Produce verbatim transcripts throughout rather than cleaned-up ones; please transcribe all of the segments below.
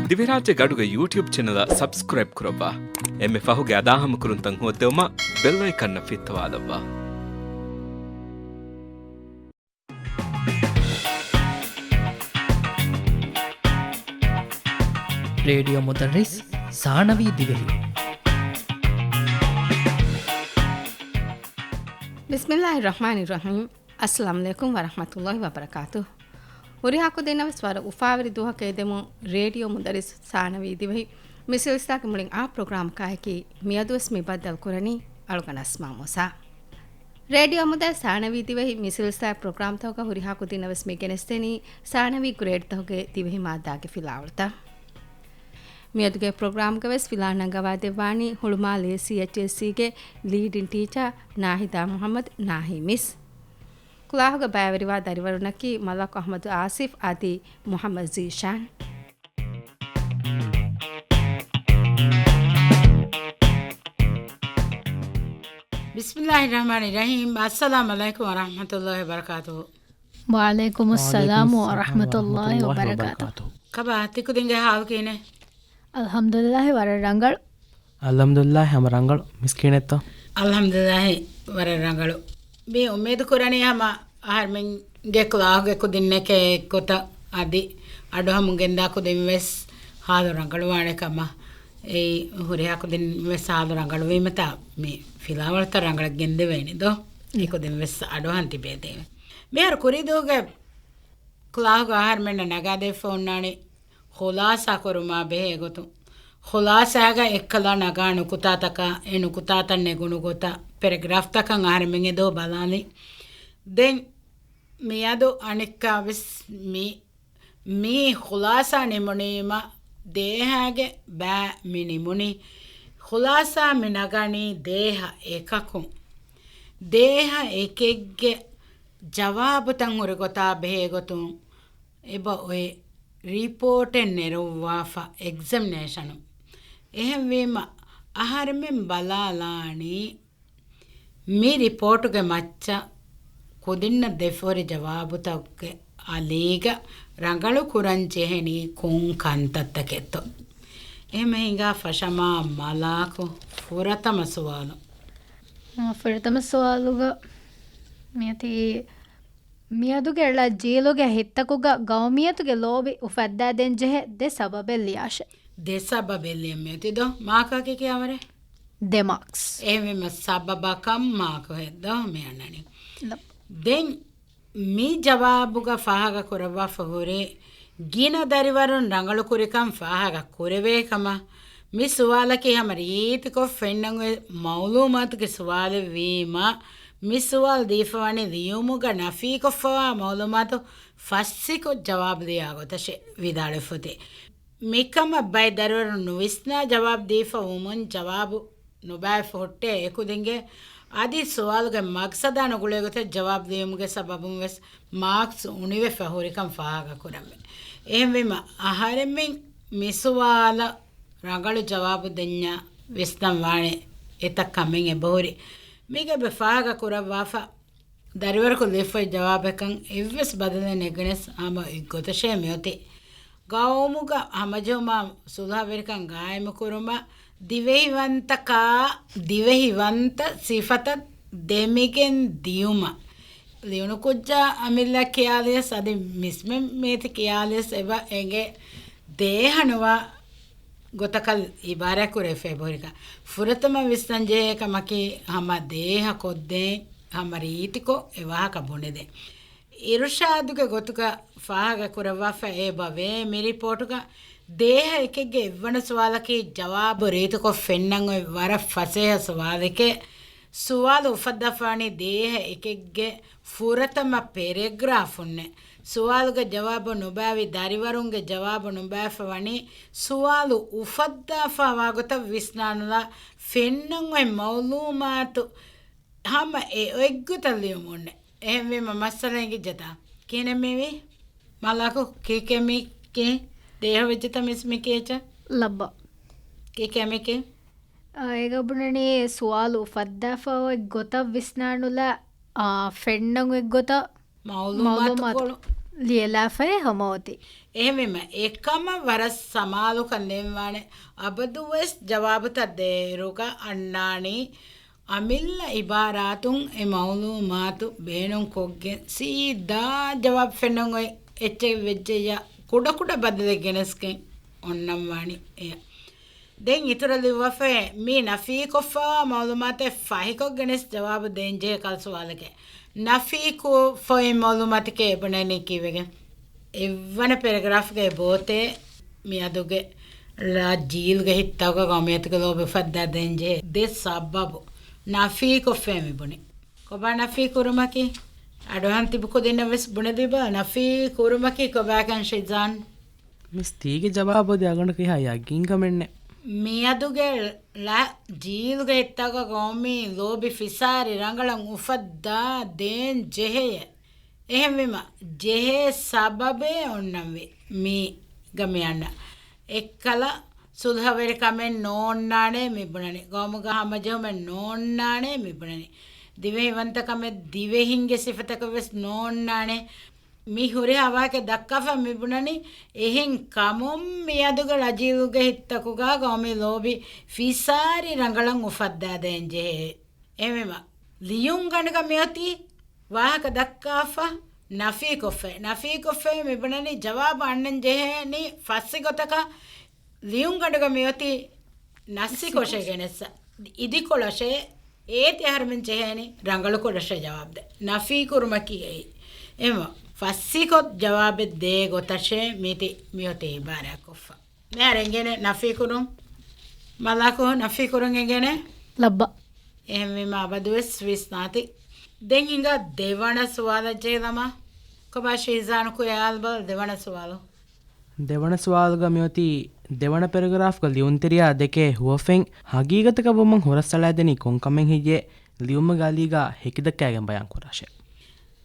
ދިވެހިރާއްޖޭގެ އަޑުގެ ޔޫޓިއުބް ޗެނަލަށް ސަބްސްކްރައިބް ކުރައްވާ. އެންމެ ފަހުގެ އަދާހަމަކުރުންތައް ހޯއްދެވުމަށް ބެލް އައިކަންއަށް ފިއްތަވާލައްވާ. ރޭޑިއޯ މުދައްރިސް ސާނަވީ ދިވެހި. ބިސްމިއްލާހި ރަޙްމާނި ރަޙީމް. އައްސަލާމު ޢަލައިކުމް ވަރަޙްމަތުﷲި ވަބަރަކާތުހު. ހުރިހާ ކުދިންނަށް ވެސް ވަރަށް އުފާވެރި ދުވަހަކަށް އެދެމުން ރޭޑިއޯ މުދައްރިސް ސާނަވީ ދިވެހި މި ސިލްސިލާގެ މުޅިން އާ ޕްރޮގްރާމަކާއެކީ މިއަދުވެސް މި ބައްދަލު ކުރަނީ އަޅުގަނޑު އަސްމާ މޫސާ. ރޭޑިއޯ މުދައްރިސް ސާނަވީ ދިވެހި މި ސިލްސިލާ ޕްރޮގްރާމްތަކުގަ ހުރިހާ ކުދިންނަށް ވެސް މި ގެނެސްދެނީ ސާނަވީ ގްރޭޑްތަކުގެ ދިވެހި މާއްދާގެ ފިލާވަޅުތައް. މިއަދުގެ ޕްރޮގްރާމްގަ ވެސް ފިލާ ނަންގަވާދެއްވާނީ ހުޅުމާލޭ ސީއެޗްއެސްސީގެ ލީޑިން ޓީޗާ ނާހިދާ މުޙައްމަދު ނާހީ މިސް. ކްލާހުގަ ބައިވެރިވާ ދަރިވަރުންނަކީ މަލާކު އަޙްމަދު އާސިފް އަދި މުޙައްމަދު ޒީޝާން. ބިސްމިއްލާހި ރަޙްމާނި ރަޙީމް. އައްސަލާމު ޢަލައިކުމް ވަރަޙްމަތުﷲި ވަބަރަކާތުހު. ވަޢަލައިކުމުއްސަލާމު ވަރަޙްމަތުﷲި ވަބަރަކާތުހު. ކަބާ ތިކުދިންގެ ޙާލު ކިހިނެއް؟ އަލްޙަމްދުލިއްލާހި ވަރަށް ރަނގަޅު. އަލްޙަމްދުލިއްލާހި ހަމަ ރަނގަޅު. މިސްކިތްތޯ؟ އަލްޙަމްދުލިއްލާހި ވަރަށް ރަނގަޅު. މި އުއްމީދު ކުރަނީ ހަމަ އަހަރެމެންގެ ކްލާހުގެ ކުދިންނެކޭ އެއްގޮތަށް އަދި އަޑު ހަމަ ގެންދާ ކުދިން ވެސް ހާލު ރަނގަޅުވާނެ ކަމަށް. އެއީ ހުރިހާ ކުދިން ވެސް ހާލު ރަނގަޅުވީމަތާ މި ފިލާވަޅުތައް ރަނގަޅަށް ގެންދެވޭނެ ދޯ؟ އެ ކުދިން ވެސް އަޑުއަހަން ތިބޭ ދެން. މިހާރު ކުރީދުވަހުގެ ކްލާހުގަ އަހަރެމެންނަށް ނަގާދެވިފަ އޮންނާނީ ޚުލާސާ ކުރުމާ ބެހޭ ގޮތުން. ޚުލާސާގަ އެއްކަލަ ނަގާ ނުކުތާތަކާ، އެ ނުކުތާތައް ނެގުނު ގޮތަށް ޕެރެގްރާފްތަކަށް އަހަރެމެން އެދޯ ބަލާލި. ދެން މިއަދު އަނެއްކާ ވެސް މި، މި ޚުލާސާ ނިމުނީމަ ދޭހާގެ ބައި މި ނިމުނީ. ޚުލާސާ މި ނަގަނީ ދޭހަ އެކަކުން. ދޭހަ އެކެއްގެ ޖަވާބުތައް ހުރި ގޮތާ ބެހޭ ގޮތުން އެބަ އޮތް ރިޕޯޓެއް ނެރުއްވާފަ އެގްޒަމިނޭޝަނު. އެހެންވީމަ އަހަރެމެން ބަލާލާނީ މި ރިޕޯޓުގެ މައްޗަށް ކުދިންނަށް ދެފަހުރި ޖަވާބުތަކުގެ އަލީގަ ރަނގަޅު ކުރަން ޖެހެނީ ކޮން ކަންތައްތަކެއްތޯ؟ އެހެން ހިނގާ ފަށަމާ މަލާކު ފުރަތަމަ ސުވާލު. އާ، ފުރަތަމަ ސުވާލުގަ މިއޮތީ މިއަދުގެ ޅަ ޖީލުގެ ހިތްތަކުގަ ގައުމިއްޔަތުގެ ލޯބި އުފައްދާދޭން ޖެހޭ ދެ ސަބަބެއް ލިޔާށޭ. ދެ ސަބަބެއް ލިޔަން މިއޮތީ ދޯ؟ މާކާކީ ކިޔާވަރޭ؟ ދެ މާކްސް. އެހެންވީމަ ސަބަބަކަށް މާކު ހެއްދޯ މި އަންނަނީ. ލަ- ދެން މި ޖަވާބުގަ ފާހަގަ ކުރައްވާފަ ހުރި ގިނަ ދަރިވަރުން ރަނގަޅު ކުރިކަން ފާހަގަ ކުރެވޭ ކަމަށް. މި ސުވާލަކީ ހަމަ ރީތިކޮށް ފެންނަން އޮތް މައުލޫމާތުގެ ސުވާލެއް ވީމަ، މި ސުވާލު ދީފަވަނީ ލިޔުމުގަ ނަފީކޮށްފަވާ މައުލޫމާތު ފަސްސިކޮށް ޖަވާބު ދިޔާ ގޮތަށޭ ވިދާޅުވެފަ އޮތީ. މިކަމަށް ބައެއް ދަރިވަރުން ނުވިސްނާ ޖަވާބު ދީފަ ވުމުން ޖަވާބު ނުބައިފަ ހުއްޓޭ އެކުދިންގެ އަދި ސުވާލުގެ މަގްސަދާ ނުގުޅޭ ގޮތަށް ޖަވާބު ދިޔުމުގެ ސަބަބުން ވެސް މާކްސް އުނިވެފަ ހުރިކަން ފާހަގަ ކުރަންވޭ. އެހެންވީމަ އަހަރެމެން މި ސުވާލަށް ރަނގަޅު ޖަވާބު ދެންޏާ ވިސްނަން ވާނެ އެތައް ކަމެއް އެބަހުރި. މީގަ އެބަ ފާހަގަ ކުރައްވާފަ ދަރިވަރަކު ލިޔެފައި ޖަވާބެއްކަން އެއްވެސް ބަދަލެއް ނެގެނެސް ހަމަ އެއްގޮތަށޭ މިއޮތީ. ގައުމުގަ ހަމަޖެހުމާ ސުލްހަވެރިކަން ގާއިމުކުރުމަށް ދިވެހިވަންތަކާ، ދިވެހިވަންތަ ސިފަތައް ދެމިގެން ދިޔުމަށް. ލިޔުނު ކުއްޖާ އަމިއްލަ ކިޔާލިޔަސް އަދި މިސްމެން މީތި ކިޔާލިޔަސް އެބަ އެނގޭ ދޭހަނުވާ ގޮތަކަށް އިބާރާތްކުރެވިފައި ބޮހެރިކަން. ފުރަތަމަ ވިސްނަންޖެހޭ ކަމަކީ ހަމަ ދޭހަ ކޮށްދޭން ހަމަ ރީތިކޮށް އެ ވާހަކަ ބުނެދޭން. އިރުޝާދުގެ ގޮތުގަ ފާހަގަ ކުރައްވާފަ އެބަ ވޭ މި ރިޕޯޓުގަ ދޭހަ އެކެއްގެ އެއްވަނަ ސުވާލަކީ ޖަވާބު ރީތިކޮށް ފެންނަން އޮތް ވަރަށް ފަސޭހަ ސުވާލެކޭ. ސުވާލު އުފައްދާފަވަނީ ދޭހަ އެކެއްގެ ފުރަތަމަ ޕެރެގްރާފުންނޭ. ސުވާލުގެ ޖަވާބު ނުބައިވި ދަރިވަރުންގެ ޖަވާބު ނުބައިފަ ވަނީ ސުވާލު އުފައްދާފަ ވާގޮތަށް ވިސްނާނުލާ ފެންނަން އޮތް މައުލޫމާތު ހަމަ އެ އޮތްގޮތަށް ލިޔުމުންނޭ. އެހެންވީމަ މައްސަލަ އެނގިއްޖެތާ؟ ކިހިނެއް މީވީ؟ މަލާކު ކީކޭ މީ ކި ދޭހަ ވެއްޖެތަ މިސް މި ކީއްޗެއް؟ ލައްބަ. ކީކޭ މީ ކި؟ އާ، އޭގަ ބުނަނީ ސުވާލު އުފައްދާފަ އޮތް ގޮތަށް ވިސްނާނުލާ، އާ، ފެންނަން އޮތް ގޮތަށް މައުލޫމާތު މައުލޫމާތު. ކޮޅު. ލިޔެލާފައި ހަމަ އޮތީ. އެހެންވީމަ، އެކަމަށް ވަރަށް ސަމާލުކަން ދެންވާނެ. އަބަދުވެސް ޖަވާބުތައް ދޭއިރުގަ އަންނާނީ، އަމިއްލަ އިބާރާތުން އެ މައުލޫމާތު ބޭނުން ކޮށްގެން، ސީދާ ޖަވާބު ފެންނަން އޮތް އެއްޗެއް ވެއްޖެއްޔާ، ކުޑަކުޑަ ބަދަލެއް ގެނެސްގެން އޮންނަންވާނީ އެޔަށް. ދެން އިތުރަށް ލިޔުއްވާފައި މި ނަފީކޮށްފައިވާ މައުލޫމާތެއް ފަހިކޮށް ގެނެސް ޖަވާބު ދޭންޖެހޭ ކަހަލަ ސުވާލެކޭ. ނަފީކޮށްފައި މައުލޫމާތެކޭ އެބުނަނީ ކީއްވެގެން؟ އެއްވަނަ ޕެރެގްރާފްގައި ބޯތޭ މިއަދުގެ ރާ ޖީލްގެ ހިތްތަކުގަ ގައުމިއްޔަތުގެ ލޯބި އުފައްދާ ދޭންޖެހޭ ދެ ސަބަބު ނަފީކޮށްފައި މިބުނީ. ކޮބާ ނަފީ ކުރުމަކީ؟ އަޑުއަހަން ތިބި ކުދިންނަށް ވެސް ބުނެދީބަ، ނަފީ ކުރުމަކީ ކޮބާކަން ޝިޒާން؟ މިސް ތީގެ ޖަވާބު ދޭ އަގަނޑަކަށް އެހާ ޔަގީންކަމެއް ނެތް. މިއަދުގެ ރާ ޖީލްގެ ހިތްތަކުގަ ގައުމީ ލޯބި ފިސާރި ރަނގަޅަށް އުފައްދާ ދޭން ޖެހެޔޭ. އެހެންވީމަ، ޖެހޭ ސަބަބޭ އޮންނަންވީ މީގަ މިއަންނަ. އެއްކަލަ ސުލްހަވެރިކަމެއް ނޯންނާނޭ މިބުނަނީ. ގައުމުގަ ހަމަޖެހުމެއް ނޯންނާނޭ މިބުނަނީ. ދިވެހިވަންތަކަމެއް ދިވެހިންގެ ސިފަތަކަށް ވެސް ނޯންނާނޭ. މި ހުރިހާ ވާހަކަ ދައްކާފަ މިބުނަނީ، އެހެން ކަމުން މިއަދުގެ ރާ ޖީލްގެ ހިތްތަކުގަ ގައުމީ ލޯބި ފިސާރި ރަނގަޅަށް އުފައްދާ ދޭން ޖެހޭ. އެހެންވީމަ، ލިޔުން ގަނޑުގަ މިއޮތީ ވާހަކަ ދައްކާފަ ނަފީކޮށްފައި. ނަފީކޮށްފައި މިބުނަނީ ޖަވާބު އަންނަން ޖެހޭނީ ފަސް ގޮތަކަށް. ލިޔުންގަނޑުގަ މިއޮތީ ނައްސިކޮށެއް ގެނެސް، އިދިކޮޅަށޭ އޭތި އަހަރުމެން ޖެހޭނީ ރަނގަޅުކޮޅަށޭ ޖަވާބު ދޭ. ނަފީކުރުމަކީ އެއީ. އެހެންވީމަ ފަސް ގޮތަށް ޖަވާބެއް ދޭ ގޮތަށޭ މިތި މިއޮތީ އިބާރާތްކޮށްފަ. މިހާރު އެނގޭނެ ނަފީކުރުން. މަލާކު، ނަފީކުރުން އެނގޭނެ؟ ލައްބަ. އެހެންވީމަ އަބަދުވެސް ވިސްނާތި. ދެން ހިނގާ ދެވަނަ ސުވާލަށް ޖެހިލަމާ. ކޮބާ ޝީޒާން ކުރިއަށް އައިސް ބަލަ ދެވަނަ ސުވާލު. ދެވަނަ ސުވާލުގަ މިއޮތީ، ދެވަނަ ޕެރެގްރާފްގަ ލިޔުންތެރިޔާ ދެކޭ ހުވަފެން ހަގީގަތަކަށް ވުމަށް ހުރަސްއަޅާދެނީ ކޮން ކަމެއް ހެއްޔޭ؟ ލިޔުމުގެ އަލީގަ ހެކިދައްކާގެން ބަޔާން ކުރާށޭ.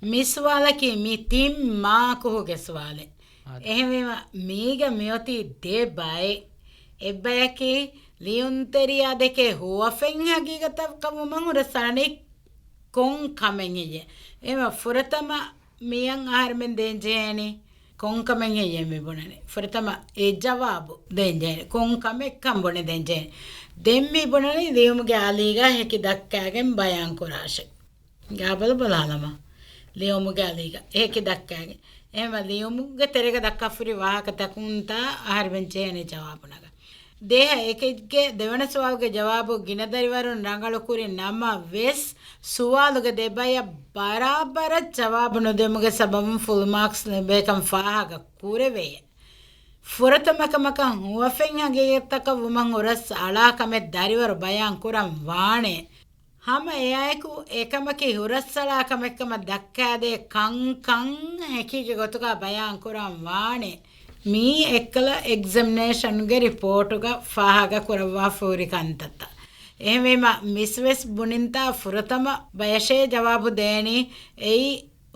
މި ސުވާލަކީ މި ތިން މާކުހުގެ ސުވާލެއް. އާދެ. އެހެންވީމަ، މީގަ މިއޮތީ ދެ ބައެއް. އެއްބަޔަކީ، ލިޔުންތެރިޔާ ދެކޭ ހުވަފެން ހަގީގަތަކަށް ވުމަށް ހުރަސްއަޅަނީ ކޮން ކަމެއް ހެއްޔޭ؟ އެހެންވީމަ، ފުރަތަމަ މިއަށް އަހަރެމެން ދޭން ޖެހޭނީ ކޮން ކަމެއް ހެއްޔޭ މި ބުނަނީ؟ ފުރަތަމަ އެ ޖަވާބު ދޭން ޖެހޭނީ ކޮން ކަމެއްކަން ބުނެދޭން ޖެހޭނީ. ދެން މި ބުނަނީ ލިޔުމުގެ އަލީގަ ހެކި ދައްކާގެން ބަޔާން ކުރާށޭ. ގާބަލު ބަލާލަމާ. ލިޔުމުގެ އަލީގަ ހެކި ދައްކާގެން. އެހެންވީމަ ލިޔުމުގެ ތެރޭގަ ދައްކާފަ ހުރި ވާހަކަތަކުންތާ އަހަރެމެން ޖެހޭނީ ޖަވާބު ނަގަން. ދޭހަ އެކެއްގެ ދެވަނަ ސުވާލުގެ ޖަވާބު ގިނަ ދަރިވަރުން ރަނގަޅު ކުރި ނަމަ ވެސް، ސުވާލުގެ ދެބަޔަށް ބަރާބަރަށް ޖަވާބު ނުދެމުގެ ސަބަބުން ފުލް މާކްސް ލިބޭކަން ފާހަގަ ކުރެވޭ. ފުރަތަމަ ކަމަކަށް ހުވަފެން ހަގީގަތަކަށް ވުމަށް ހުރަސް އަޅާ ކަމެއް ދަރިވަރު ބަޔާން ކުރަން ވާނެ. ހަމަ އެއާއެކު އެކަމަކީ ހުރަސްއަޅާ ކަމެއްކަމަށް ދައްކާދޭ ކަންކަން ހެކީގެ ގޮތުގަ ބަޔާން ކުރަން ވާނެ. މީ އެއްކަލަ އެގްޒަމިނޭޝަންގެ ރިޕޯޓުގަ ފާހަގަ ކުރައްވާފަ ހުރި ކަންތައްތައް. އެހެންވީމަ، މިސް ވެސް ބުނިންތާ ފުރަތަމަ ބަޔަށޭ ޖަވާބު ދޭނީ އެއީ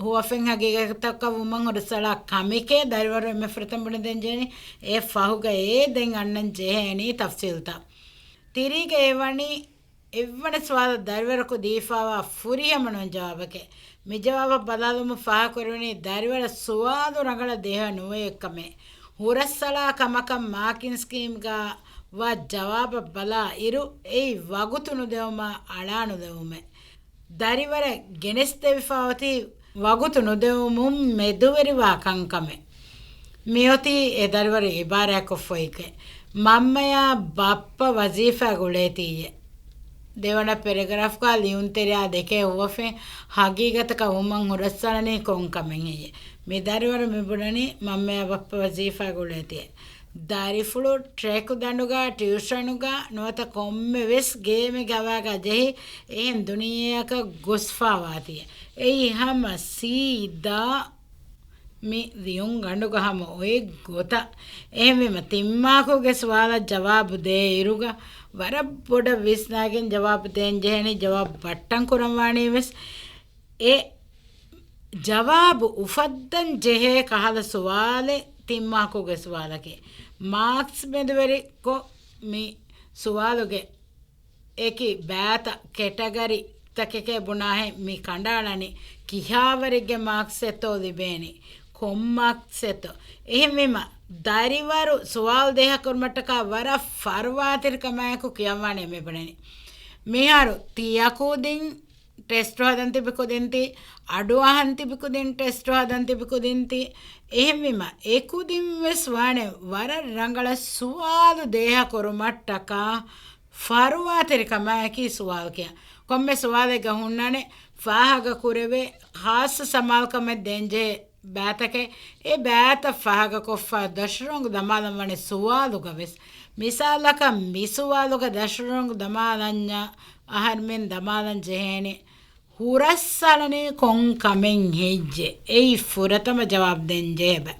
ހުވަފެން ހަގީގަތަކަށް ވުމަށް ހުރަސްއަޅާ ކަމެކޭ ދަރިވަރު އެންމެ ފުރަތަމަ ބުނެދޭން ޖެހެނީ. އެ ފަހުގަ އެ ދެން އަންނަން ޖެހޭނީ ތަފްސީލްތައް. ތިރީގަ އެ ވަނީ އެއްވަނަ ސުވާލަށް ދަރިވަރަކު ދީފައިވާ ފުރިހަމަ ނޫން ޖަވާބެކޭ. މި ޖަވާބަށް ބަލާލުމުން ފާހަގަކުރެވެނީ ދަރިވަރަށް ސުވާލު ރަނގަޅަށް ދޭހަވަ ނުވޭ ކަމެއް. ހުރަސްއަޅާ ކަމަކަށް މާކިން ސްކީމްގަ ވާ ޖަވާބަށް ބަލާ އިރު، އެއީ ވަގުތު ނުދެވުމާ އަޅާނުލެވުމެއް. ދަރިވަރަށް ގެނެސްދެވިފަ އޮތީ ވަގުތު ނުދެވުމުން މެދުވެރިވާ ކަންކަމެއް. މިއޮތީ އެ ދަރިވަރު އިބާރާތްކޮށްފައިކަން. މަންމަޔާ ބައްޕަ ވަޒީފާ ގުޅޭތީއޭ. ދެވަނަ ޕެރެގްރާފްގަ ލިޔުންތެރިޔާ ދެކޭ ހުވަފެން ހަގީގަތަކަށް ވުމަށް ހުރަސްއަޅަނީ ކޮން ކަމެއް ހެއްޔޭ؟ މި ދަރިވަރު މި ބުނަނީ މަންމަޔާ ބައްޕަ ވަޒީފާ ގުޅޭތީ. ދަރިފުޅު ޓްރެކް ދަނޑުގަ، ޓިއުޝަނުގަ ނުވަތަ ކޮންމެ ވެސް ގޭމެއްގެ ހަވާގަ ޖެހި އެހެން ދުނިޔެއަކަށް ގޮސްފާވާތީ. އެއީ ހަމަ ސީދާ މި ލިޔުން ގަނޑުގަ ހަމަ އޮތް ގޮތަށް. އެހެންވީމަ، ތިން މާކުގެ ސުވާލަށް ޖަވާބު ދޭ އިރުގަ ވަރަށް ބޮޑަށް ވިސްނާގެން ޖަވާބު ދޭން ޖެހެނީ، ޖަވާބު ބައްޓަން ކުރަން ވާނީ ވެސް. އެ ޖަވާބު އުފައްދަން ޖެހޭ ކަހަލަ ސުވާލެއް ތިން މާކުގެ ސުވާލަކީ. މާކްސް މެދުވެރިކޮށް މި ސުވާލުގެ އެކި ބާތައް ކެޓަގަރީ ތަކެކޭ ބުނާހެން މި ކަނޑައަޅަނީ ކިހާވަރެއްގެ މާކްސްއެއްތޯ ލިބޭނީ؟ ކޮން މާކްސްއެއްތޯ؟ އެހެންވީމަ، ދަރިވަރު ސުވާލު ދޭހަކުރުމަށްޓަކާ ވަރަށް ފަރުވާތެރިކަމާއެކު ކިޔަވާނެ އެންމެ ބުނަނީ. މިހާރު ތިޔަކުދިން ޓެސްޓު ހަދަން ތިބި ކުދިންތި، އަޑު އަހަން ތިބި ކުދިން ޓެސްޓު ހަދަން ތިބި ކުދިންތި. އެހެންވީމަ، އެކުދިން ވެސް ވާނެ ވަރަށް ރަނގަޅަށް ސުވާލު ދޭހަކުރުމަށްޓަކާ ފަރުވާތެރިކަމާއެކީ ސުވާލު ކިޔަން. ކޮންމެ ސުވާލެއްގަ ހުންނާނެ ފާހަގަކުރެވޭ ޚާއްޞަ ސަމާލުކަމެއް ދޭންޖެހޭ ބައިތަކެއް. އެ ބައިތައް ފާހަގަކޮށްފަ ދަށުރޮނގު ދަމާލަން ވަނީ ސުވާލުގަ ވެސް. މިސާލަކަށް މި ސުވާލުގަ ދަށުރޮނގު ދަމާލަންޏާ އަހަރުމެން ދަމާލަން ޖެހޭނެ، ހުރަސްއަޅަނީ ކޮން ކަމެއް ހެއްޔެ؟ އެއީ ފުރަތަމަ ޖަވާބު ދޭން ޖެހޭ ބައި.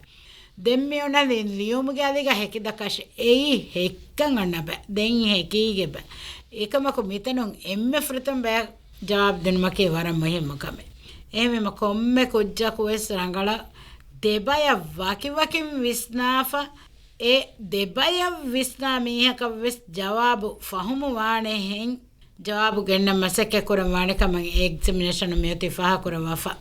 ދެން މި އޮންނަނީ ލިޔުމުގެ އަލިގަ ހެކިދަ ކަށި. އެއީ ހެއްކަން އަންނަ ބައި. ދެން ހެކީގެ ބައި. އެކަމަކު މިތަނުން އެންމެ ފުރަތަމަ ބައި ޖަވާބު ދިނުމަކީ ވަރަށް މުހިއްމު ކަމެއް. އެހެންވީމަ ކޮންމެ ކުއްޖަކު ވެސް ރަނގަޅަށް ދެބަޔަށް ވަކިވަކިން ވިސްނާފަ، އެ ދެބަޔަށް ވިސްނާ މީހަކަށް ވެސް ޖަވާބު ފަހުމު ވާނެހެން ޖަވާބު ގެންނަން މަސައްކަތް ކުރަން ވާނެ ކަމަށް އެ އެގްޒަމިނޭޝަނު މިއޮތީ ފާހަގަކުރައްވާފަ.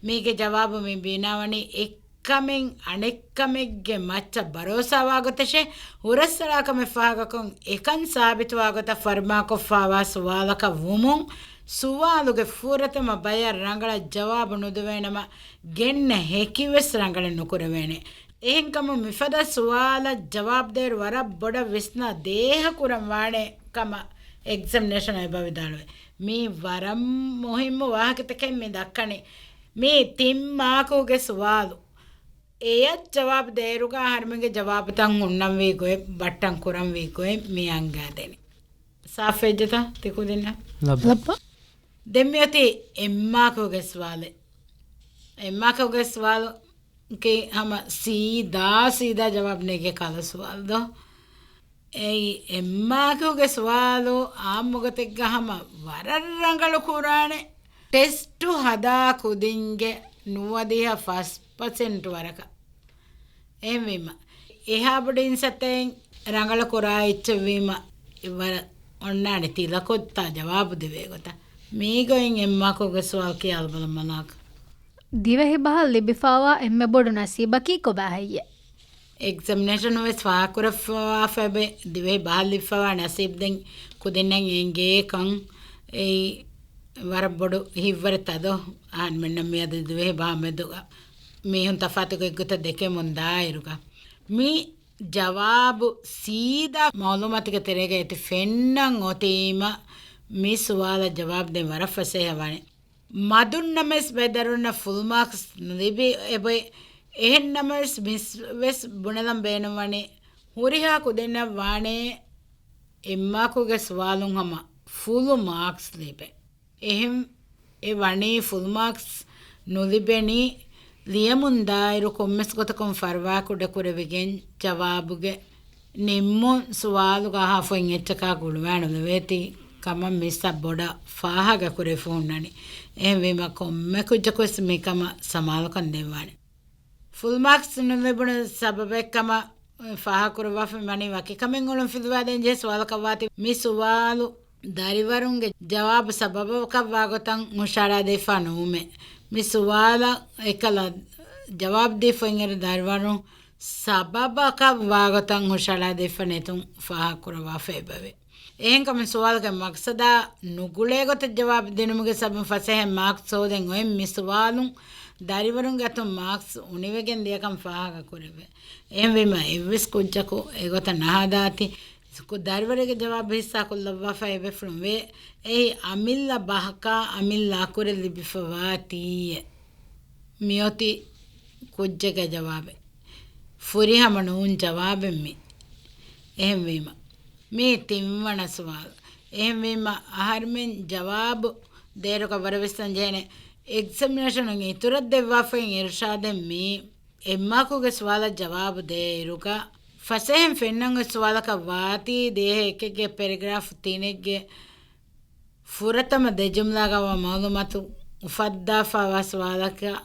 މީގެ ޖަވާބު މި ބިނާވަނީ އެއްކަމެއް އަނެއްކަމެއްގެ މައްޗަށް ބަރޯސާވާ ގޮތަށޭ، ހުރަސްއަޅާ ކަމެއް ފާހަގަކޮށް އެކަން ސާބިތުވާ ގޮތަށް ފަރުމާކޮށްފާވާ ސުވާލަކަށް ވުމުން، ސުވާލުގެ ފުރަތަމަ ބަޔަށް ރަނގަޅަށް ޖަވާބު ނުދެވޭނަމަ، ގެންނަ ހެކިވެސް ރަނގަޅެއް ނުކުރެވޭނެ. އެހެންކަމުން މިފަދަ ސުވާލަށް ޖަވާބުދޭއިރު ވަރަށް ބޮޑަށް ވިސްނާ ދޭހަކުރަން ވާނެ ކަމަށް އެގްޒަމިނޭޝަނަށް އެބަ ވިދާޅުވޭ. މީ ވަރަށް މުހިއްމު ވާހަކަތަކެއް މި ދައްކަނީ. މީ ތިން މާކުގެ ސުވާލު. އެޔަށް ޖަވާބު ދޭއިރުގަ އަހަރުމެންގެ ޖަވާބުތައް ހުންނަންވީ ގޮތް، ބައްޓަން ކުރަންވީ ގޮތް މި އަންގާދެނީ. ސާފުވެއްޖެތަ ތިކުދިންނަށް؟ ލައްބަ. ލައްބަ. ދެން މިއޮތީ އެއްމާކުގެ ސުވާލެއް. އެއްމާކުގެ ސުވާލުގެ ހަމަ ސީދާ ސީދާ ޖަވާބު ނެގޭ ކަހަލަ ސުވާލު ދޯ؟ އެއީ އެއްމާކުގެ ސުވާލު އާއްމުގޮތެއްގަ ހަމަ ވަރަށް ރަނގަޅު ކުރާނެ ޓެސްޓު ހަދާ ކުދިންގެ ނުވަދިހަ ފަސް ޕަސެންޓް ވަރަކަށް. އެހެންވީމަ، އެހާ ބޮޑު އިންސައްތައެއް ރަނގަޅު ކުރާ އެއްޗެއްވީމަ، ވަރަށް އޮންނާނެ ތިލަކޮށްތާ ޖަވާބު ދެވޭ ގޮތަށް. މީގޮތް އެއްމާކުގެ ސުވާލު ކިޔާލަބަލަ މަލާކަ. ދިވެހި ބަހަށް ލިބިފައިވާ އެންމެ ބޮޑު ނަސީބަކީ ކޮބާ ހެއްޔެ؟ އެގްޒަމިނޭޝަނު ވެސް ފާހަގަކުރައްވާފައިބެ ދިވެހި ބަހަށް ލިބިފައިވާ ނަސީބު ދެން ކުދިންނަށް އެނގޭކަން އެއީ ވަރަށް ބޮޑު ހިތްވަރެއްތަ ދޯ؟ އަހަންމެންނަށް މިއަދު ދިވެހި ބަހަށް މެދުގަ މީހުން ތަފާތު ގޮތްގޮތަށް ދެކެމުން ދާއިރުގަ މި ޖަވާބު ސީދާ މައުލޫމާތުގެ ތެރޭގައި ތި ފެންނަން އޮތީމަ، މި ސުވާލަށް ޖަވާބު ދޭން ވަރަށް ފަސޭހަ ވާނެ. މަދުންނަމަވެސް ބައެއް ދަރުންނަށް ފުލް މާކްސް ނުލިބި އެބައި. އެހެންނަމަވެސް މިސް ވެސް ބުނެލަން ބޭނުންވަނީ ހުރިހާ ކުދިންނަށް ވާނޭ އެއްމާކުގެ ސުވާލުން ހަމަ ފުލު މާކްސް ލިބޭ. އެހެން އެ ވަނީ ފުލް މާކްސް ނުލިބެނީ ލިޔެމުން ދާއިރު ކޮންމެސް ގޮތަކުން ފަރުވާކުޑަކުރެވިގެން ޖަވާބުގެ ނިންމުން ސުވާލުގަ އަހާފައި އެއްޗަކާ ގުޅުވާނުލެވޭތީ ކަމަށް މިސްއަށް ބޮޑަށް ފާހަގަކުރެވިފަ ހުންނަނީ. އެހެންވީމަ ކޮންމެ ކުއްޖަކުވެސް މިކަމަށް ސަމާލުކަން ދެއްވާނެ. ފުލް މާކްސް ނުލިބުނު ސަބަބެއް ކަމަށް ފާހަގަކުރައްވާފައި ވަނީ ވަކި ކަމެއް އޮޅުން ފިލުވާދޭން ޖެހޭ ސުވާލަކަށް ވާތީ މި ސުވާލު ދަރިވަރުންގެ ޖަވާބު ސަބަބަކަށް ވާގޮތަށް ހުށަހަޅާދީފަ ނުވުމޭ. މި ސުވާލަށް އެކަލަ ޖަވާބު ދީފައިން އެރު ދަރިވަރުން ސަބަބަކަށް ވާގޮތަށް ހުށަހަޅާދީފަ ނެތުން ފާހަގަކުރައްވާފަ އެބަވޭ. އެހެންކަމުން ސުވާލުގެ މަގްސަދާ ނުގުޅޭ ގޮތަށް ޖަވާބު ދިނުމުގެ ސަބަބުން ފަސޭހަ މާކްސް ހޯދެން އޮތް މި ސުވާލުން ދަރިވަރުންގެ އަތުން މާކްސް އުނިވެގެން ދިޔަކަން ފާހަގަކުރެވޭ. އެހެންވީމަ އެއްވެސް ކުއްޖަކު އެގޮތަށް ނަހަދާތި ދަރިވަރުގެ ޖަވާބު ހިއްސާ ކޮށްލައްވާފަ އެބޭފުޅުން ވޭ. އެއީ އަމިއްލަ ބަހަކާ އަމިއްލަ އަކުރެއް ލިބިފަ ވާތީއޭ. މިއޮތީ ކުއްޖެއްގެ ޖަވާބެއް. ފުރިހަމަ ނޫން ޖަވާބެއް މީ. އެހެންވީމަ މީ ތިންވަނަ ސުވާލު. އެހެންވީމަ އަހަރުމެން ޖަވާބު ދޭއިރުގަ ވަރަށް ވިސްނަން ޖެހޭނެ. އެގްޒަމިނޭޝަނުން އިތުރަށް ދެއްވާފައި އިރުޝާދެއް މީ އެއްމާކުގެ ސުވާލަށް ޖަވާބު ދޭއިރުގަ ފަސޭހައިން ފެންނަން އޮތް ސުވާލަކަށް ވާތީ ދޭހަ އެކެއްގެ ޕެރެގްރާފް ތިނެއްގެ ފުރަތަމަ ދެ ޖުމްލާގަ ވާ މައުލޫމާތު އުފައްދާފައިވާ ސުވާލަކަށް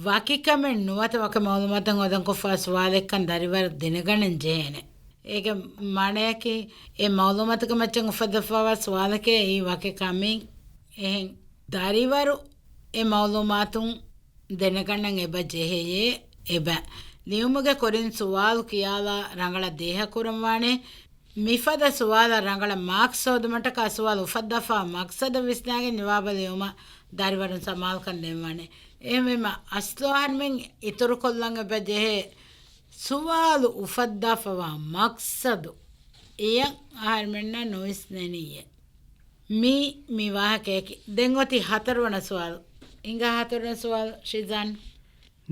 ވަކިކަމެއް ނުވަތަ ވަކި މައުލޫމާތު ހޯދަން ކޮށްފައިވާ ސުވާލެއްކަން ދަރިވަރު ދެނެގަނެން ޖެހޭނެ. އޭގެ މާނަޔަކީ އެ މައުލޫމާތުގެ މައްޗަށް އުފައްދަފައިވާ ސުވާލަކީ އެއީ ވަކި ކަމެއް. އެހެން ދަރިވަރު އެ މައުލޫމާތުން ދެނެގަންނަން އެބަ ޖެހެޔޭ އެބަ. ލިޔުމުގެ ކުރިން ސުވާލު ކިޔާލާ ރަނގަޅަށް ދޭހަ ކުރަންވާނެ. މިފަދަ ސުވާލަށް ރަނގަޅަށް މާކްސް ހޯދުމަށްޓަކާ ސުވާލު އުފައްދާފާ މަޤްޞަދަށް ވިސްނާގެން ޖަވާބަށް ލިޔުމަށް ދަރިވަރުން ސަމާލުކަން ދޭންވާނެ. އެހެންވީމަ، އަސްލު އަހަރުމެން އިތުރުކޮށްލަން އެބަ ޖެހޭ ސުވާލު އުފައްދާފަވާ މަޤްޞަދު އެޔަށް އަހަރުމެންނަށް ނުވިސްނެނީއޭ. މީ، މި ވާހަކަޔަކީ. ދެން އޮތީ ހަތަރުވަނަ ސުވާލު. އިނގާ ހަތަރުވަނަ ސުވާލު، ޝިޒާން.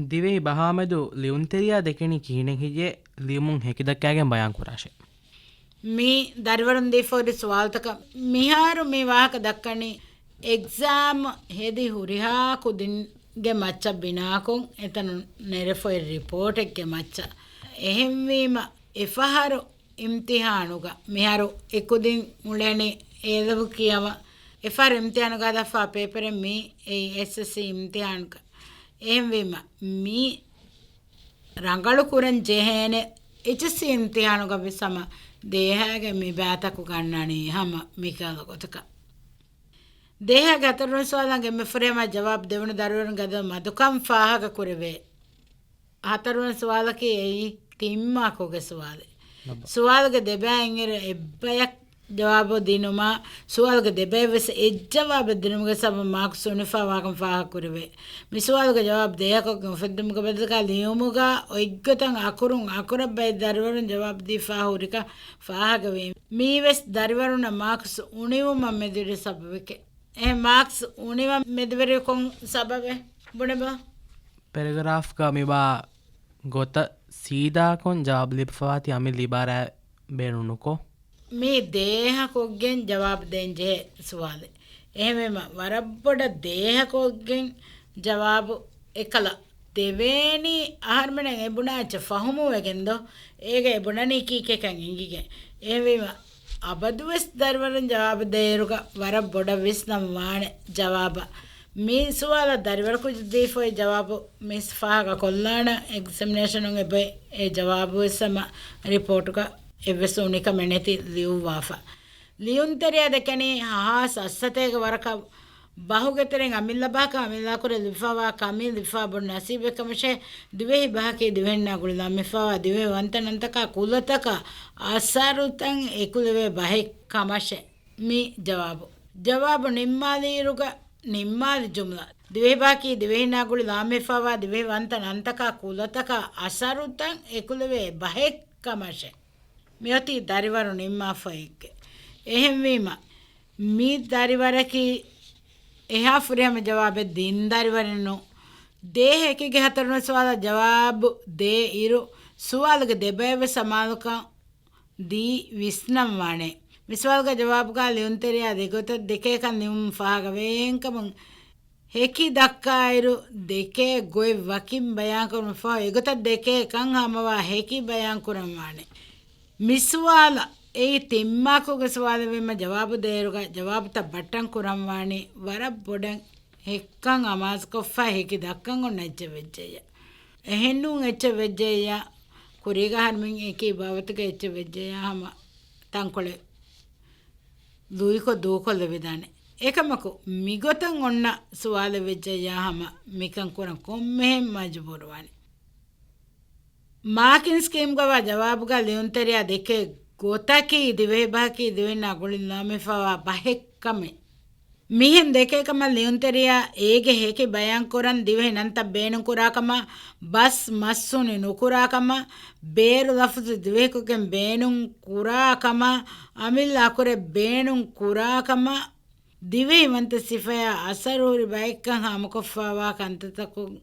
ދިވެހި ބަހާމެދު ލިޔުންތެރިޔާ ދެކެނީ ކިހިނެއް ހެއްޔޭ؟ ލިޔުމުން ހެކިދައްކާގެން ބަޔާން ކުރާށޭ. މީ ދަރިވަރުން ދީފަ ހުރި ސުވާލުތަކަށް. މިހާރު މި ވާހަކަ ދައްކަނީ އެގްޒާމް ހެދި ހުރިހާ ކުދިންގެ މައްޗަށް ބިނާކޮށް އެތަނުން ނެރެފައި ރިޕޯޓެއްގެ މައްޗަށް. އެހެންވީމަ، އެފަހަރު އިމްތިހާނުގަ މިހާރު އެކުދިން އުޅެނީ އޭލެވެލް ކިޔަވަ. އެފަހަރު އިމްތިހާނުގަ ހަދާފާ ޕޭޕަރެއް މީ އެ އެސްއެސްސީ އިމްތިހާނުގަ. އެހެންވީމަ، މީ ރަނގަޅު ކުރަން ޖެހޭނެ. އެޗްއެސްސީ އިމްތިހާނުގަ ވެސް ހަމަ ދޭހައިގެ މި ބައިތަކު ގަންނަނީ ހަމަ މިކަހަލަ ގޮތަކަށް. ދޭހައިގެ ހަތަރުވަނަ ސުވާލަށް އެންމެ ފުރިހަމަ ޖަވާބު ދެވުނު ދަރިވަރުން ގަދަ މަދުކަން ފާހަގަ ކުރެވޭ. ހަތަރުވަނަ ސުވާލަކީ އެއީ ތިން މާކުގެ ސުވާލެއް. ނަބަ. ސުވާލުގެ ދެބައިން އިރު އެއްބަޔަށް ޖަވާބު ދިނުމާ، ސުވާލުގެ ދެބައި ވެސް އެއްޖަވާބެއް ދިނުމުގެ ސަބަބުން މާކްސް އުނިފާވާކަން ފާހަގަކުރެވޭ. މި ސުވާލުގެ ޖަވާބު ދޭހަކޮށްގެން އުފެއްދުމުގެ ބަދަލަކާ ލިޔުމުގަ އޮތްގޮތަށް އަކުރުން އަކުރަށް ބައެއް ދަރިވަރުން ޖަވާބު ދީފާ ހުރިކަން ފާހަގަވީ. މީވެސް ދަރިވަރުންނަށް މާކްސް އުނިވުމަށް މެދުވެރި ސަބަބެކޭ. އެ މާކްސް އުނިވަން މެދުވެރި ކޮން ސަބަބެއް ބުނެބަ؟ ޕެރެގްރާފްގަ މިވާ ގޮތަށް ސީދާކޮށް ޖަވާބު ލިބިފަވާތީ އަމިއްލަ އިބާރާތް ބޭނުން ނުކޮށް. މީ ދޭހަކޮށްގެން ޖަވާބު ދޭން ޖެހޭ ސުވާލެއް. އެހެންވީމަ، ވަރަށް ބޮޑަށް ދޭހަކޮށްގެން ޖަވާބު އެކަލަ ދެވޭނީ އަހަރުމެނަށް އެބުނާ އެއްޗެއް ފަހުމުވެގެން ދޯ؟ އޭގަ އެބުނަނީ ކީކޭކަން އެނގިގެން. އެހެންވީމަ، އަބަދުވެސް ދަރިވަރުން ޖަވާބު ދޭއިރުގަ ވަރަށް ބޮޑަށް ވިސްނަން ވާނެ ޖަވާބަށް. މި ސުވާލަށް ދަރިވަރަކު ދީފައި ޖަވާބު މިސް ފާހަގަ ކޮށްލާނަ އެގްޒަމިނޭޝަނުން އެބައި އެ ޖަވާބު ވެސް ހަމަ ރިޕޯޓުގަ އެއްވެސް އުނިކަމެއް ނެތި ލިޔުއްވާފަ. ލިޔުންތެރިޔާ ދެކެނީ ހަހާސް އައްސަތޭކަ ވަރަކަށް ބަހުގެ ތެރެއިން އަމިއްލަ ބަހަކަށް އަމިއްލަ ކުރެ ލިބިފަވާ ކަމި ލިބިފަވާ ބޮޑު ނަސީބެއް ކަމަށޭ. ދިވެހި ބަހަކީ ދިވެހިންނާ ގުޅި ލަމިފަވާ ދިވެހި ވަންތަ ނަންތަކާ ކުލަތަކަށް އަސަރުތައް އެކުލެވޭ ބަހެއް ކަމަށޭ. މި ޖަވާބު. ޖަވާބު ނިންމާލިއިރުގަ ނިންމާލި ޖުމްލަ. ދިވެހިބަހަކީ ދިވެހިންނާ ގުޅި ލާމެހިފައިވާ ދިވެހި ވަންތަ ނަންތަކާ ކުލަތަކަށް އަސަރުތައް އެކުލެވޭ ބަހެއް ކަމަށެ. މިއޮތީ ދަރިވަރު ނިންމާފައެއްގެ. އެހެންވީމަ، މި ދަރިވަރަކީ އެހާ ފުރިހަމަ ޖަވާބެއް ދިން ދަރިވަރެއް ނޫން. ދޭހަ އެކެއްގެ ހަތަރުވަނަ ސުވާލަށް ޖަވާބު ދޭ އިރު، ސުވާލުގެ ދެބައެއް ވެސް ސަމާލުކަން ދީ ވިސްނަން ވާނެ. މި ސުވާލުގެ ޖަވާބުގަ ލިޔުންތެރިޔާ ދެގޮތަށް ދެކޭކަން ލިޔުމުން ފާހަގަވެގެންކަމުން ހެކި ދައްކާއިރު، ދެކޭ ގޮތް ވަކިން ބަޔާންކުރުމަށްފަހު އެގޮތަށް ދެކޭ ކަން ހަމަވާ ހެކި ބަޔާންކުރަންވާނެ. މި ސުވާލަށް އެއީ ތިން މާކުގެ ސުވާލެއްވީމަ ޖަވާބު ދޭއިރުގަ ޖަވާބުތައް ބައްޓަން ކުރަންވާނީ ވަރަށް ބޮޑަށް ހެއްކަން އަމާޒުކޮށްފަ ހެކި ދައްކަން އޮންނަ އެއްޗެއް ވެއްޖެއްޔާ. އެހެންނޫން އެއްޗެއް ވެއްޖެއްޔާ، ކުރީގަ އަހަރުމެން އެކި ބާވަތުގެ އެއްޗެއް ވެއްޖެއްޔާ ހަމަ ތަންކޮޅެއް ލުއިކޮށް ދޫކޮށްލެވިދާނެ. އެކަމަކު، މިގޮތަށް އޮންނަ ސުވާލެއް ވެއްޖެއްޔާ ހަމަ މިކަން ކުރަން ކޮންމެހެން މަޖުބޫރުވާނެ. މާކިން ސްކީމްގަވާ ޖަވާބުގަ ލިޔުންތެރިޔާ ދެކޭ ގޮތަކީ ދިވެހިބަހަކީ ދިވެހިންނާ ގުޅިން ލާމެހިފައިވާ ބަހެއް ކަމެއް. މިހެން ދެކޭ ކަމަށް ލިޔުންތެރިޔާ އޭގެ ހެކި ބަޔާންކުރަން ދިވެހި ނަންތައް ބޭނުންކުރާ ކަމަށް، ބަސް މައްސުނި ނުކުރާ ކަމަށް، ބޭރު ލަފުޒު ދިވެހިކޮށްގެން ބޭނުން ކުރާ ކަމަށް، އަމިއްލަ އަކުރެއް ބޭނުން ކުރާ ކަމަށް، ދިވެހި ވަންތަ ސިފަޔާ އަސަރު ހުރި ބައެއްކަން ހާމަކޮށްފައިވާ ކަންތައްތަކުން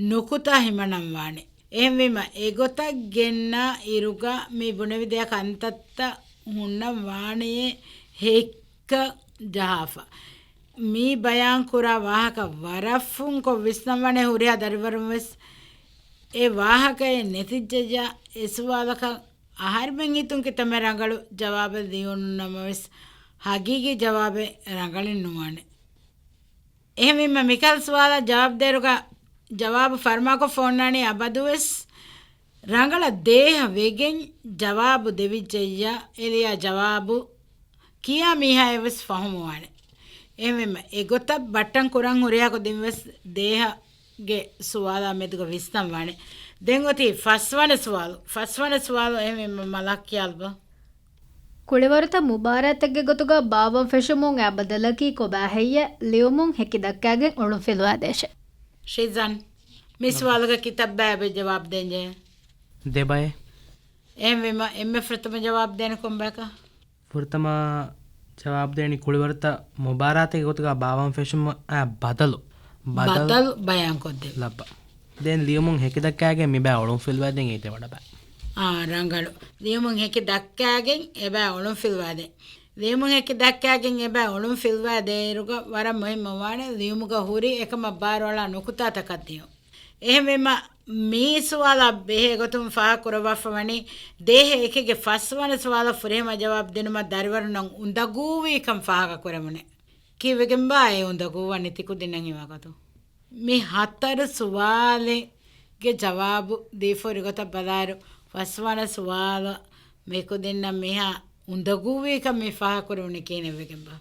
ނުކުތާ ހިމަނަން ވާނެ. އެހެންވީމަ، އެގޮތަށް ގެންނަ އިރުގަ މި ބުނެވިދިޔަ ކަންތައްތައް ހުންނަން ވާނެޔޭ ހެއްކަށް ޖަހާފަ. މި ބަޔާން ކުރާ ވާހަކަ ވަރަށް ފުންކޮށް ވިސްނަންވާނެ ހުރިހާ ދަރިވަރުން ވެސް އެ ވާހަކައެއް ނެތިއްޖެއްޔާ އެ ސުވާލަކަށް އަހަރެމެން ހިތުން ކިތަންމެ ރަނގަޅު ޖަވާބެއް ލިޔުނު ނަމަވެސް، ހަގީގީ ޖަވާބެއް ރަނގަޅެއް ނުވާނެ. އެހެންވީމަ، މިކަހަލަ ސުވާލަށް ޖަވާބު ދޭއިރުގަ ޖަވާބު ފަރުމާކޮށް ފޯންނާނީ އަބަދުވެސް ރަނގަޅަށް ދޭހަ ވެގެން ޖަވާބު ދެވިއްޖެއްޔާ، އެލިޔާ ޖަވާބު ކިޔާ މީހާއަށްވެސް ފަހުމުވާނެ. އެހެންވީމަ، އެގޮތަށް ބައްޓަން ކުރަން ހުރިހާ ކުދިންވެސް ދޭހަ ގެ ސުވާލާ މެދުގަ ވިސްނަން ވާނެ. ދެން އޮތީ ފަސްވަނަ ސުވާލު. ފަސްވަނަ ސުވާލު އެހެންވީމަ މަލާކް ކިޔާލަބަ. ކުޅިވަރުތައް މުބާރާތެއްގެ ގޮތުގަ ބާވަން ފެށުމުން އައި ބަދަލަކީ ކޮބާ ހެއްޔޭ؟ ލިޔުމުން ހެކި ދައްކާގެން އޮޅުން ފިލުވާދޭށެ. ޝިޒާން، މި ސުވާލުގަ ކިތައް ބައެއް ޖަވާބު ދޭންޖެހޭ؟ ދެ ބައެއް. އެހެންވީމަ އެންމެ ފުރަތަމަ ޖަވާބު ދޭނެ ކޮން ބަޔަކަށް؟ ފުރަތަމަ ޖަވާބު ދޭނީ ކުޅިވަރުތައް މުބާރާތެއްގެ ގޮތުގަ ބާވަން ފެށުމަށް އައި ބަދަލު. ބަދަލު. ބަދަލު ބަޔާން ކޮށްދޭ. ލައްބަ. ދެން ލިޔުމުން ހެކި ދައްކާގެން މި ބައި އޮޅުން ފިލުވާދޭން އެއީ ދެވަނަ ބައި. އާ، ރަނގަޅު. ލިޔުމުން ހެކި ދައްކާގެން އެ ބައި އޮޅުން ފިލުވާދޭން. ލިޔުމުން ހެކި ދައްކާގެން އެ ބައި އޮޅުން ފިލުވާ ދޭއިރުގަ ވަރަށް މުހިއްމު ވާނެ ލިޔުމުގަ ހުރި އެކަމަށް ބާރުއަޅާ ނުކުތާތަކަށް ލިޔުން. އެހެންވީމަ، މި ސުވާލާ ބެހޭ ގޮތުން ފާހަގަ ކުރައްވާފަ ވަނީ، ދޭހަ އެކެއްގެ ފަސްވަނަ ސުވާލަށް ފުރިހަމަ ޖަވާބު ދިނުމަށް ދަރިވަރުންނަށް އުނދަގޫވީކަން ފާހަގަ ކުރެވުނޭ. ކީއްވެގެންބާ އެ އުނދަގޫވަނީ ތިކުދިންނަށް ހީވާ ގޮތުން؟ މި ހަތަރު ސުވާލެއްގެ ޖަވާބު ދީފަ ހުރި ގޮތަށް ބަލާއިރު، ފަސްވަނަ ސުވާލަށް މިކުދިންނަށް މިހާ އުނދަގޫވީކަން މި ފާހަގަ ކުރެވުނީ ކިހިނެއްވެގެންބާ؟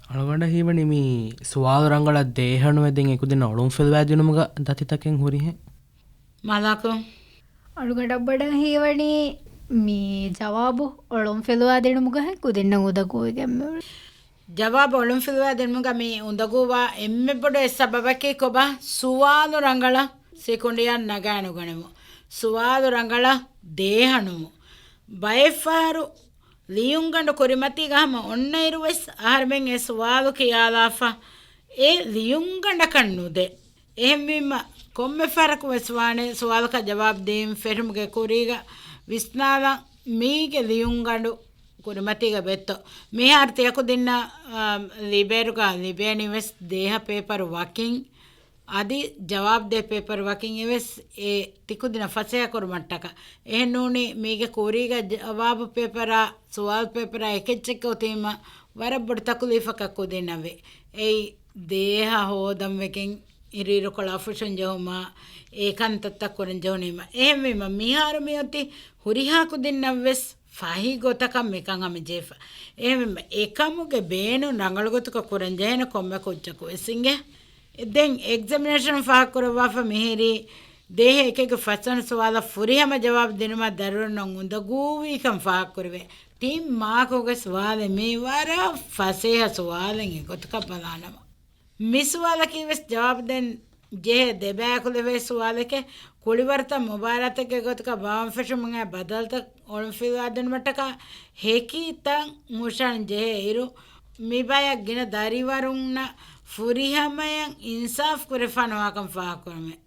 އަޅުގަނޑަށް ހީވަނީ މި ސުވާލު ރަނގަޅަށް ދޭހަނުވެ ދެން އެކުދިންނަށް އޮޅުން ފިލުވާ ދިނުމުގަ ދަތިތަކެއް ހުރިހެން. މަލާކު. އަޅުގަނޑަށް ބޮޑަށް ހީވަނީ މި ޖަވާބު އޮޅުން ފިލުވާ ދިނުމުގަ ކުދިންނަށް އުނދަގޫވެގެން މި ޖަވާބު އޮޅުން ފިލުވާ ދިނުމުގަ މި އުނދަގޫވާ އެންމެ ބޮޑު އެއް ސަބަބަކީ ކޮބާ؟ ސުވާލު ރަނގަޅަށް ސިކުނޑިއަށް ނަގާނުގަނެވު. ސުވާލު ރަނގަޅަށް ދޭހަނުވު. ބައެއްފަހަރު ލިޔުންގަނޑު ކުރިމަތީގަ ހަމަ އޮންނައިރު ވެސް އަހަރެމެން އެ ސުވާލު ކިޔާލާފަ އެ ލިޔުންގަނޑަކަށް ނުދޭ. އެހެންވީމަ، ކޮންމެ ފަހަރަކު ވެސް ވާނެ ސުވާލަކަށް ޖަވާބު ދީން ފެށުމުގެ ކުރީގަ ވިސްނާލަން މީގެ ލިޔުންގަނޑު ކުރިމަތީގަ ބެއްތޯ. މިހާރު ތިޔަކުދިންނަށް، އާ، ލިބޭއިރުގަ ލިބޭނީ ވެސް ދޭހަ ޕޭޕަރު ވަކިން. އަދި ޖަވާބު ދޭ ޕޭޕަރު ވަކިން އެވެސް އެ ތިކުދިންނަށް ފަސޭހަކުރުމަށްޓަކާ. އެހެން ނޫނީ މީގެ ކުރީގަ ޖަވާބު ޕޭޕަރާ ސުވާލު ޕޭޕަރާ އެކެއްޗެއް އޮތީމަ ވަރަށް ބޮޑު ތަކުލީފަކަށް ކުދިންނަށް ވޭ. އެއީ ދޭހަ ހޯދަން ވެގެން އިރުއިރުކޮޅާ ފުށުން ޖެހުމާ، އެ ކަންތައްތައް ކުރަން ޖެހުނީމަ. އެހެންވީމަ، މިހާރު މިއޮތީ ހުރިހާ ކުދިންނަށް ވެސް ފަހި ގޮތަކަށް މިކަން ހަމަޖެހިފަ. އެހެންވީމަ، އެކަމުގެ ބޭނުން ރަނގަޅު ގޮތަކަށް ކުރަން ޖެހޭނެ ކޮންމެ ކުއްޖަކު ވެސް އިނގޭ. ދެން އެގްޒަމިނޭޝަނު ފާހަގަކުރައްވާފަ މިހިރީ، ދޭހަ އެކެއްގެ ފަސްވަނަ ސުވާލަށް ފުރިހަމަ ޖަވާބު ދިނުމަށް ދަރިވަރުންނަށް އުނދަގޫވީކަން ފާހަގަކުރެވޭ. ތިން މާކުގެ ސުވާލެއް މީ ވަރަށް ފަސޭހަ ސުވާލެއް އެގޮތަކަށް ބަލާނަމަ. މި ސުވާލަކީ ވެސް ޖަވާބު ދޭން ޖެހޭ ދެބަޔަކު ލެވޭ ސުވާލެކޭ. ކުޅިވަރުތައް މުބާރާތެއްގެ ގޮތުގަ ބާވަންފެށުމުގެ ބަދަލުތައް އޮޅުންފިލުވާދިނުމަށްޓަކާ ހެކި ތަން ހުށަން ޖެހޭ އިރު، މި ބަޔަށް ގިނަ ދަރިވަރުންނަށް ފުރިހަމަޔަށް އިންސާފް ކުރެފާނެ ވާހަކަ ފާހަގަކުރުމެވެ.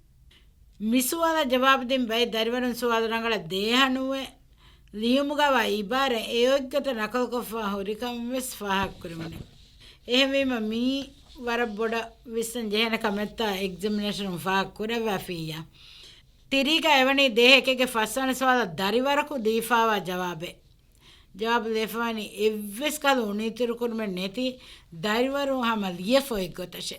މި ސުވާލަށް ޖަވާބު ދިން ބައެއް ދަރިވަރުން ސުވާލު ރަނގަޅަށް ދޭހަނުވެ، ލިޔުމުގަވާ އިބާރާތް އެއޮތްގޮތަށް ނަކަލުކޮށްފަ ހުރިކަން ވެސް ފާހަގަކުރެވުނެވެ. އެހެންވީމަ، މީ ވަރަށް ބޮޑަށް ވިސްނަން ޖެހޭނެ ކަމެއްތާ އެގްޒަމިނޭޝަނުން ފާހަގަކުރައްވާފިއްޔާ. ތިރީގަ އެވަނީ ދޭހަ އެކެއްގެ ފަސްވަނަ ސުވާލަށް ދަރިވަރަކު ދީފާވާ ޖަވާބެއް. ޖަވާބު ލިޔެފަވަނީ އެއްވެސް ކަހަލަ އުނިތިރުކުރުމެއް ނެތި ދަރިވަރުން ހަމަ ލިޔެފަ އޮތްގޮތަށެ.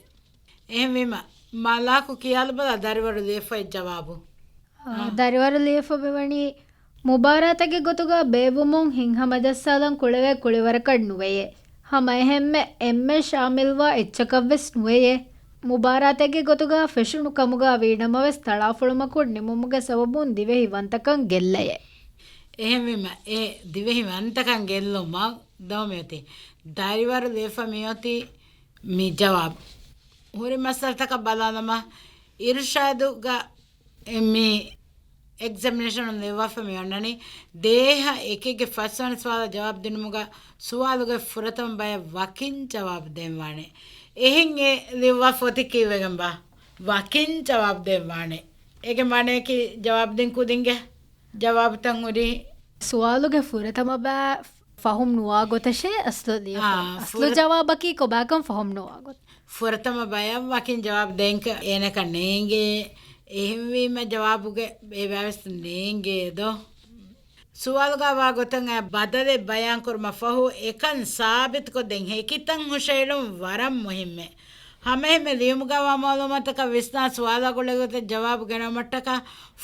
އެހެންވީމަ، މަލާކު ކިޔާލަބަލަ ދަރިވަރު ލިޔެފަ އޮތް ޖަވާބު. އާ، އާ. ދަރިވަރު ލިޔެފަ މިވަނީ މުބާރާތެއްގެ ގޮތުގަ ބޭއްވުމުން ހިތްހަމަޖައްސާލަން ކުޅެވޭ ކުޅިވަރަކަށް ނުވެޔޭ. ހަމަ އެހެންމެ އެންމެ ޝާމިލްވާ އެއްޗަކަށްވެސް ނުވެޔޭ. މުބާރާތެއްގެ ގޮތުގަ ފެށުނު ކަމުގަ ވީނަމަވެސް ތަޅާފުޅުމަކުން ނިމުމުގެ ސަބަބުން ދިވެހިވަންތަކަން ގެއްލެޔޭ. އެހެންވީމަ، އެ ދިވެހި ވަންތަކަން ގެއްލުމަށް ދޯ މިއޮތީ. ދަރިވަރު ލިޔެފަ މިއޮތީ މި ޖަވާބު. ހުރި މައްސަލަތަކަށް ބަލާލަމާ، އިރުޝާދުގަ މި އެގްޒަމިނޭޝަނުން ލިޔުއްވާފަ މި އޮންނަނީ، ދޭހަ އެކެއްގެ ފަސްވަނަ ސުވާލަށް ޖަވާބު ދިނުމުގަ ސުވާލުގެ ފުރަތަމަ ބަޔަށް ވަކިން ޖަވާބު ދޭން ވާނެ. އެހެން އެ ލިޔުއްވާފަ އޮތީ ކީއްވެގެންބާ؟ ވަކިން ޖަވާބު ދޭން ވާނެ. އޭގެ މާނަޔަކީ ޖަވާބު ދިން ކުދިންގެ ޖަވާބުތައް ހުރީ. ސުވާލުގެ ފުރަތަމަ ބައި ފަހުމް ނުވާ ގޮތަށޭ އަސްލު ލިޔެފަ. އާ، އަސްލު ފުރަ-، ޖަވާބަކީ ކޮބާކަން ފަހުމް ނުވާ ގޮތް. ފުރަތަމަ ބަޔަށް ވަކިން ޖަވާބު ދޭން އޭނަކަށް ނޭނގޭ. އެހެންވީމަ ޖަވާބުގެ އެބައިވެސް ނޭނގޭ ދޯ. ސުވާލުގަ ވާ ގޮތަށް އައި ބަދަލެއް ބަޔާންކުރުމަށް ފަހު، އެކަން ސާބިތުކޮށްދޭން ހެކިތަން ހުށައެޅުން ވަރަށް މުހިއްމޭ. ހަމައެހެންމެ ލިޔުމުގަވާ މައުލޫމާތަކަށް ވިސްނާ ސުވާލާ ގުޅޭގޮތަށް ޖަވާބު ގެނައުމަށްޓަކާ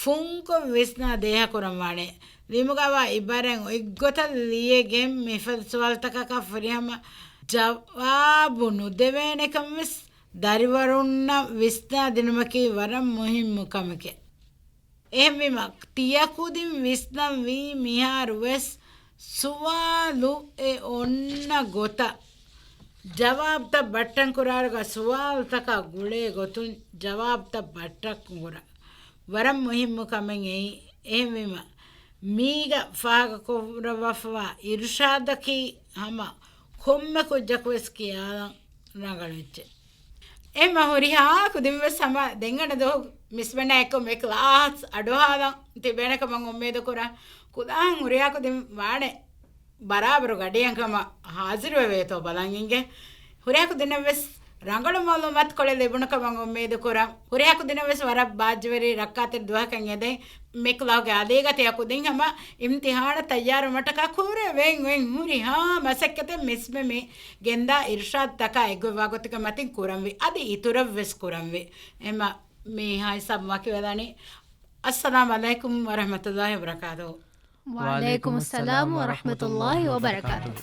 ފުންކޮށް ވިސްނާ ދޭހަކުރަން ވާނެ. ލިޔުމުގަވާ އިބާރާތް އޮތްގޮތަށް ލިޔެގެން މިފަދަ ސުވާލުތަކަކަށް ފުރިހަމަ ޖަވާބު ނުދެވޭނެކަން ވެސް ދަރިވަރުންނަށް ވިސްނާދިނުމަކީ ވަރަށް މުހިއްމު ކަމެކޭ. އެހެންވީމަ، ތިޔަ ކުދިން ވިސްނަންވީ މިހާރު ވެސް ސުވާލު އެ އޮންނަ ގޮތަށް ޖަވާބުތައް ބައްޓަން ކުރާއިރުގަ ސުވާލުތަކާ ގުޅޭ ގޮތުން ޖަވާބުތައް ބައްޓަން ކުރަން ވަރަށް މުހިއްމު ކަމެއް އެއީ. އެހެންވީމަ، މީގަ ފާހަގަކުރައްވާފަވާ އިރުޝާދަކީ ހަމަ ކޮންމެ ކުއްޖަކު ވެސް ކިޔާލަން ރަނގަޅު އެއްޗެއް. އެހެންމަ ހުރިހާ ކުދިން ވެސް ހަމަ ދެންގަނޑު ދުވަހު މިސްމެންނާ އެއްކޮށް މި ކްލާސް އަޑުއަހާލަން ތިބޭނެ ކަމަށް އުއްމީދު ކުރަން. ކުދާހަން ހުރިހާ ކުދިން ވާނެ ބަރާބަރު ގަޑިއަން ކަމަށް ހާޒިރުވެވޭތޯ ބަލަން އިނގޭ. ހުރިހާ ކުދިންނަށް ވެސް ރަނގަޅު މައުލޫމާތުކޮޅެއް ލިބުނު ކަމަށް އުއްމީދު ކުރަން. ހުރިހާ ކުދިންނަށް ވެސް ވަރަށް ބާއްޖަވެރި ރައްކާތެރި ދުވަހަކަށް އެދެން. މި ކްލާސްގެ އަލީގަ ތިޔަ ކުދިން ހަމަ އިމްތިހާނަށް ތައްޔާރުވުމަށްޓަކާ ކުރެވެން އޮތް ހުރިހާ މަސައްކަތެއް މިސްމެ މި ގެންދާ އިރުޝާދުތަކާ އެއްގޮތްވާ ގޮތުގެ މަތިން ކުރަންވީ. އަދި އިތުރަށް ވެސް ކުރަންވީ. އެހެންމަ މިހާ ހިސާބުން ވަކިވެލަނީ. އައްސަލާމު ޢަލައިކުމް ވަރަޙްމަތުﷲި ވަބަރަކާތުހު. ވަޢަލައިކުމުއްސަލާމު ވަރަޙްމަތުﷲި ވަބަރަކާތުހު.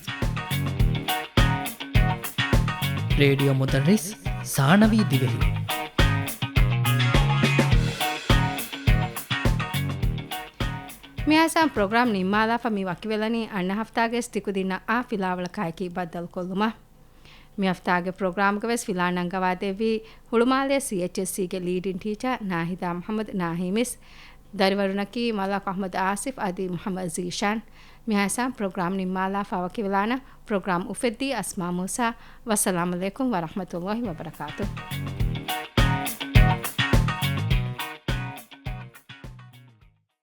ރޭޑިއޯ މުދައްރިސް ސާނަވީ ދިވެހި. މިހާ ހިސާބުން ޕްރޮގްރާމް ނިންމާލާފަ މި ވަކިވެލަނީ އަންނަ ހަފްތާގެ ތިކުދިންނަށް އާ ފިލާވަޅަކާއެކީ ބައްދަލުކޮށްލުމަށް. މި ހަފްތާގެ ޕްރޮގްރާމްގަ ވެސް ފިލާ ނަންގަވާދެއްވީ ހުޅުމާލެ ސީއެޗްއެސްސީގެ ލީޑިން ޓީޗާ ނާހިދާ މުޙައްމަދު ނާހީމް ވެސް. ދަރިވަރުންނަކީ މަލާކް އަޙްމަދު އާސިފް އަދި މުޙައްމަދު ޒީޝާން. މިހާ ހިސާބުން ޕްރޮގްރާމް ނިންމާލާފަ ވަކިވެލާނަން. ޕްރޮގްރާމް އުފެއްދީ އަސްމާ މޫސާ. ވައްސަލާމު ޢަލައިކުމް ވަރަޙްމަތުﷲި ވަބަރަކާތުހު.